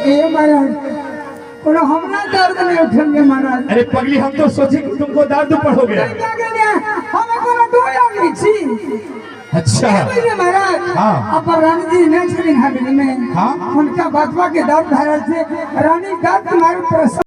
ए महाराज, कोनो हमरा दर्द नहीं उठल ये महाराज। अरे पगली, हम तो सोचे कि तुमको दर्द पर हो गया। हम कोनो दो आदमी छी। अच्छा। बुझलियै महाराज? हाँ। अपन रानी जी नहि छथिन हवेली में। हाँ। हुनका बतवा के दर्द भरल छै, रानी दर्द मारू प्रसन्न।